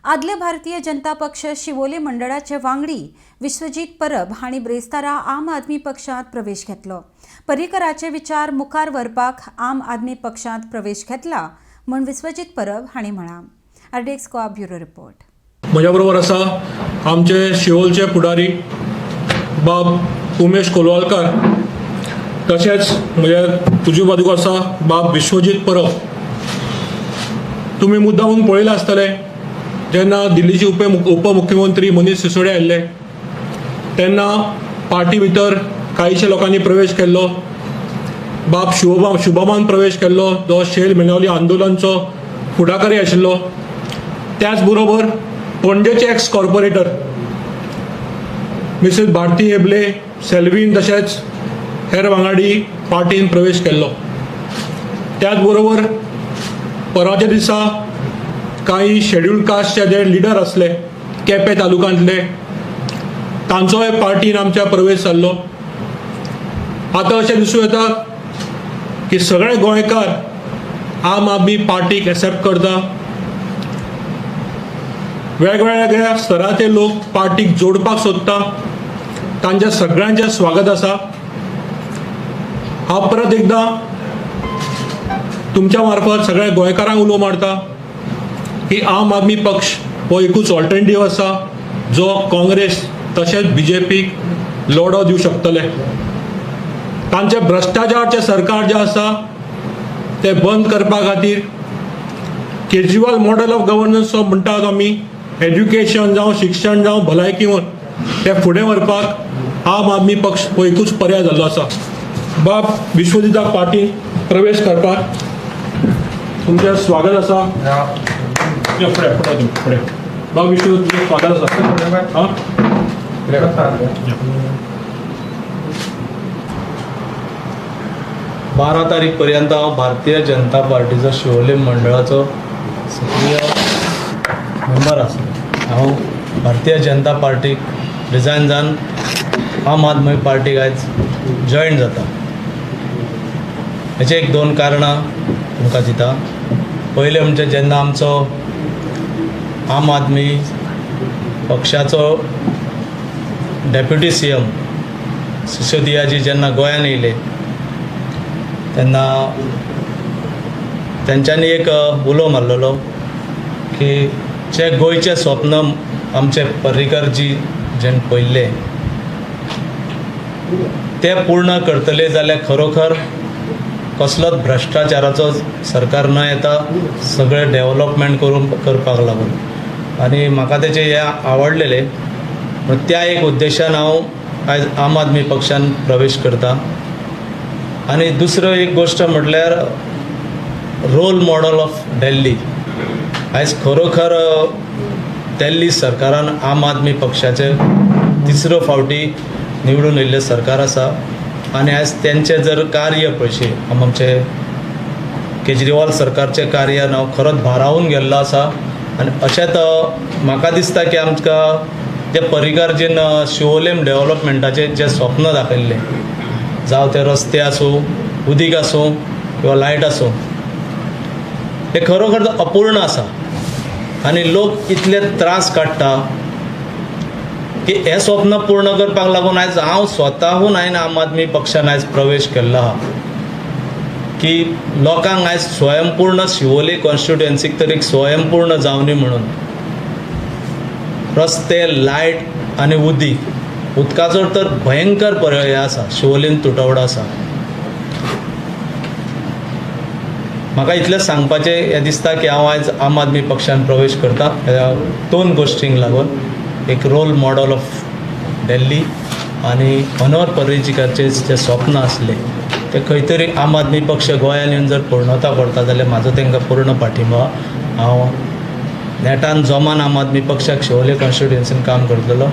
आदले भारतीय जनता पक्ष शिवोले मंडळाचे वांगडी विश्वजीत परब हांणी ब्रेस्तारा आम आदमी पक्षांत प्रवेश घेतलो. पर्रीकराचे विचार मुखार व्हरपाक आम आदमी पक्षांत प्रवेश घेतला म्हूण विश्वजीत परब हांणी म्हळां. RDX Goa bureau report. म्हज्या बरोबर आसा आमचे शिवोलचे फुडारी बाब उमेश कोलवालकार, तशेंच म्हज्या उजव्या बाजूक आसा बाब विश्वजीत परब. तुमी मुद्दामून पळयलां आसतलें, जेन्ना दिल्लीचे उपमुख्यमंत्री मनीष सिसोडिया आयिल्ले तेन्ना पार्टी भितर कांयशे लोकांनी प्रवेश केल्लो. बाब शुभमान प्रवेश केल्लो, जो शेल मेणावली आंदोलनचो फुडाकारी आशिल्लो. त्याच बरोबर पणजेचे ex corporator Mrs Bharati Heble, Selvin तशेंच हेर वांगडी पार्टीन प्रवेश केल्लो. त्याच बरोबर परवाच्या दिसा कांय शेड्यूल कास्टचे जे लिडर आसले केपें तालुक्यांतले, तांचोय पार्टीन आमच्या प्रवेश जाल्लो. आतां अशें दिसूं येता की सगळे गोंयकार आम आदमी पार्टीक एक्सेप्ट करता. वेगवेगळ्या स्तराचे लोक पार्टीक जोडपाक सोदता, तांच्या सगळ्यांचें स्वागत आसा. हांव परत एकदां तुमच्या मार्फत सगळ्या गोंयकारांक उलो मारता की आम आदमी पक्ष हो एकूच ऑल्टरनेटीव आसा जो काँग्रेस तशेंच बीजेपीक लढो दिवं शकतले. तांचे भ्रश्टाचारचें सरकार जें आसा तें बंद करपा खातीर केजरीवाल मॉडल ऑफ गव्हर्नन्स जो म्हणटात आमी, एज्युकेशन जावं, शिक्षण जावं, भलायकी म्हण, तें फुडें व्हरपाक आम आदमी पक्ष हो एकूच पर्याय जाल्लो आसा. बाब विश्वजिताक पार्टीन प्रवेश करपाक तुमचें स्वागत आसा. फुडें फुडें तुमी फुडें. बाब विश्वजीत, तुमचें स्वागत आसा. हां, 12 तारीख पर्यंत हांव भारतीय जनता पार्टीचो शिवोले मंडळाचो सक्रीय मेंबर आसलो. हांव भारतीय जनता पार्टीक रिजायन जावन आम आदमी पार्टीक आयज जॉयन जाता. हेचे एक दोन कारणां तुमकां दिता. पयलें म्हणजे जेन्ना आमचो आम आदमी पक्षाचो डेप्युटी सीएम सिसोदियाजी जेन्ना गोंयान येयले तेन्ना तेंच्यांनी एक उलो मारलेलो की जे गोंयचें स्वप्न आमचे पर्रीकरजी जेन पळयल्लें तें पूर्ण करतले जाल्यार खरोखर कसलोच भ्रश्टाचाराचो सरकार न येता सगळें डेवलपमेंट करून करपाक लागून. आनी म्हाका तेचें हें आवडलेलें, पूण त्या एक उद्देशान हांव आयज आम आदमी पक्षान प्रवेश करता. आनी दुसरो एक गोश्ट म्हटल्यार रोल मॉडल ऑफ दिल्ली. आयज खरोखर दिल्ली सरकारान आम आदमी पक्षाचे तिसरो फावटी निवडून येयल्लें सरकार आसा. आनी आयज तेंचें जर कार्य पळयशी, आमचे केजरीवाल सरकारचें कार्य हांव खरोच भारावन गेल्लो आसा. आनी अशेंच म्हाका दिसता की आमकां जे पर्रीकारजीन शिवोलेम डेवलपमेंटाचें जें स्वप्न दाखयल्लें, जावं ते रस्ते आसूं, उदीक आसूं किंवा लायट आसूं, हें खरोखर अपूर्ण आसा. आनी लोक इतले त्रास काडटा की हें स्वप्न पूर्ण करपाक लागून आयज हांव स्वताहून हांवें आम आदमी पक्षान आयज प्रवेश केल्लो आहा की लोकांक आयज स्वयंपूर्ण शिवोली कॉन्स्टिट्युएन्सीक तरी स्वयंपूर्ण जावनी म्हणून रस्ते, लायट आनी उदीक, उदकाचो तर भयंकर पर्याय आसा, शिवोलीन तुटवडो आसा. म्हाका इतलेंच सांगपाचें हें दिसता की हांव आयज आम आदमी पक्षान प्रवेश करता ह्या दोन गोश्टींक लागून, एक रोल मॉडल ऑफ दिल्ली आनी मनोहर पर्रीकाराचें जें स्वप्न आसलें तें खंय तरी आम आदमी पक्ष गोंयान येवन जर पूर्णता करता जाल्यार म्हाजो तांकां पूर्ण पाठिंबो. हांव नेटान जोमान आम आदमी पक्षाक शिवोले कॉन्स्टिट्युएन्सीन काम करतलो.